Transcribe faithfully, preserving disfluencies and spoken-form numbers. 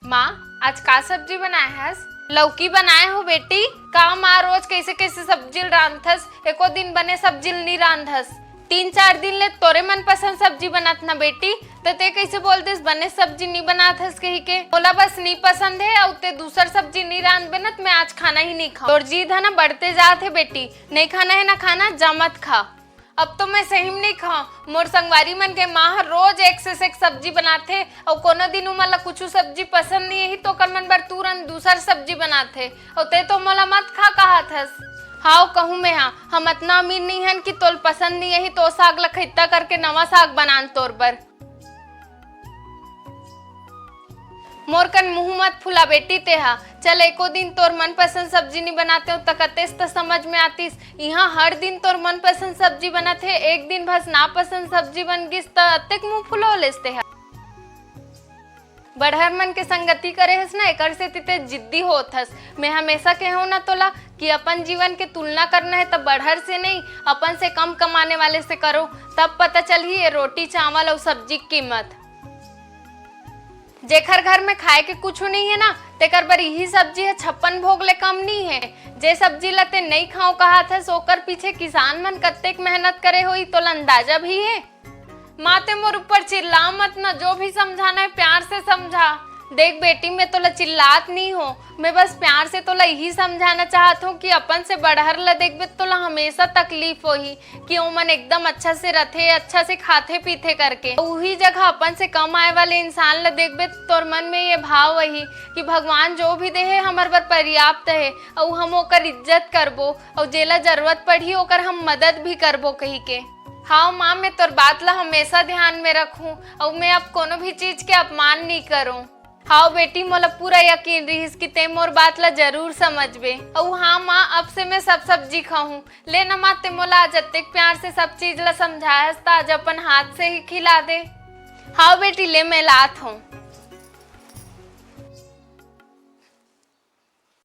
माँ, आज का सब्जी बनाए हस? लौकी बनाए हो बेटी। का माँ, रोज कैसे कैसे सब्जी ल रांधथस, एको दिन बने सब्जी ल नी रांधस। तीन चार दिन ले तोरे मनपसंद सब्जी बनत ना बेटी, त ते कैसे बोल देस बने सब्जी नी बनात हस कही के? मोला बस नी पसंद हे, अउ ते दूसर सब्जी नी रांधबे ना त मैं आज खाना ही नी खाऊं। तोर जिद ह ना बढ़ते जात हे बेटी, नहीं खाना है ना खाना, जा मत खा। अब तो मैं सही में नहीं खाऊं। मोर संगवारी मन के माँ ह रोज एक से एक सब्जी बनाथे, अउ कोनो दिन उमन ला कुछु सब्जी पसंद नहीं ही तो ओकर मन बर तुरंत दूसर सब्जी बनाथे, अउ ते तो मोला मत खा कहत हस। हाव कहूँ मैं हा, हम अतना अमीर नहीं हन कि तोल पसंद नहीं ही तो साग ला खैता करके नवा साग बनान तोर बर। मोर कन मुंह मत फुला बेटी ते हा। चल एको दिन तोर मनपसंद सब्जी नी बनाते हो त कतेस त समझ में आतिस। इहाँ हर दिन तोर मनपसंद सब्जी बनत हे, एक दिन भस नापसंद सब्जी बन गिस त अतेक मुंह फुलो लेस ते हा। बड़हर मन के संगति करे हस ना, एकर सेती ते जिद्दी होत हस। मैं हमेशा कहे हूँ ना तोला कि अपन जीवन के तुलना करना है त बड़हर से नहीं, अपन से कम कमाने वाले से करो, तब पता चलही ये रोटी चावल अउ सब्जी की कीमत। जेखर घर में खाए के कुछु नहीं है ना, तेकर बर इही सब्जी है छप्पन भोग ले कम नहीं है। जे सब्जी ला ते नहीं खाओ कहत हस, ओकर पीछे किसान मन कतेक मेहनत करे होई, तोला अंदाजा भी है? माँ, ते मोर ऊपर चिल्ला मत ना, जो भी समझाना है प्यार से समझा। देख बेटी, मैं तोला चिल्लात नहीं हो, मैं बस प्यार से तोला यही समझाना चाहत हूँ कि अपन से बड़हर ला देखबे त तोला हमेशा तकलीफ होही कि ओमन एकदम अच्छा से रथे, अच्छा से खाथे पीथे करके। उही जगह अपन से कम आए वाले इंसान ला देखबे त तोर मन में ये भाव वही कि भगवान जो भी दे हे हमर बर पर्याप्त है, अउ हम ओकर इज्जत करबो, अउ जेला जरूरत पड़ही ओकर हम मदद भी करबो कही के। हाव माँ, मैं तोर बात ला हमेशा ध्यान में रखूं, अउ मैं अब कोनो भी चीज के अपमान नहीं करूं। हाव बेटी, मोला पूरा यकीन रहिस कि ते मोर बात ला जरूर समझबे। अउ हाँ माँ, अब से मैं सब सब्जी खाहूँ। ले न माँ, ते मोला आज अतेक प्यार से सब चीज ला समझायस, त आज अपन हाथ से ही खिला दे। हाव बेटी, ले मैं लात हूँ।